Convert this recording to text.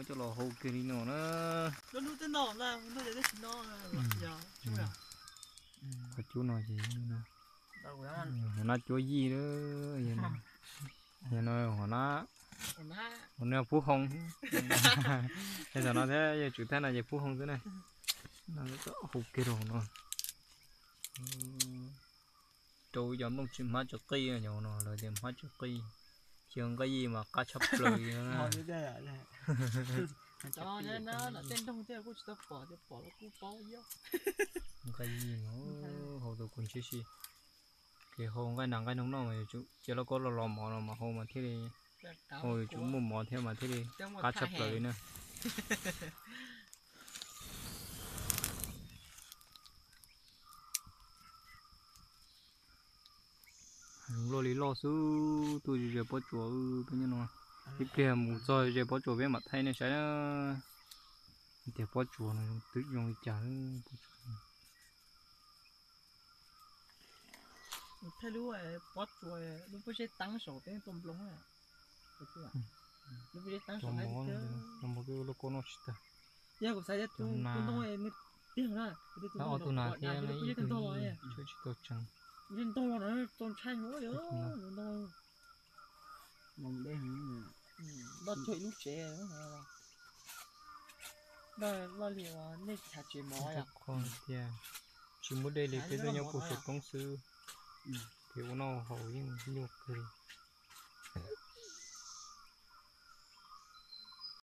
Coj los hau kiag li no na. Qhov cub no ces hauv nab cuab yij lawm. Yog no hauv nab, hauv no pub hoo. Tam no thiab yog tsum tag no ces pub hoo xwb na. Hau kiag rau hauv no. Rau cov nplooj tsis hmab tsis qij no, lawv tias hmab tsis qij, cia nqaij yij mas qab tshaj plaws li na. Nqaij yij, hau tau kuv ntsib si. Kev hau nqaij nas nqaij noog noj mas yuav tsum cia lauj kaub los los mov no mas hau mas thiaj li, hau yuav tsum muaj mov thiab mas thiaj li qab tshaj plaws li na. Heev, loj li loj xwb, tuaj ze pob tsuas peb nyob no. Ib pliag mus txog ze pob tsuas peb mam thaij nej saib na. Tias pob tsuas no twb zoo li cas. Thaij lub pob tsuas, lub pob zeb teeb saum peb tua nplooj. Lub pob zeb teeb saum, lub pob zeb, lub pob zeb noj tsis tag. Yog kuv xav tias tus ntoo nws tiag na, tus ntoo ob tug nas thiab lub pob zeb ntog los, tsis tau tseev. Pob zeb ntog los no txaus ntshai heev li, ntog. Loj cuag ib lub tsev. Loj li nej chav tsev mov. Tias tsis muaj dej li, peb tuaj nyob puag saum roob xwb, ces ua noj haus yeej nyuaj kawg li.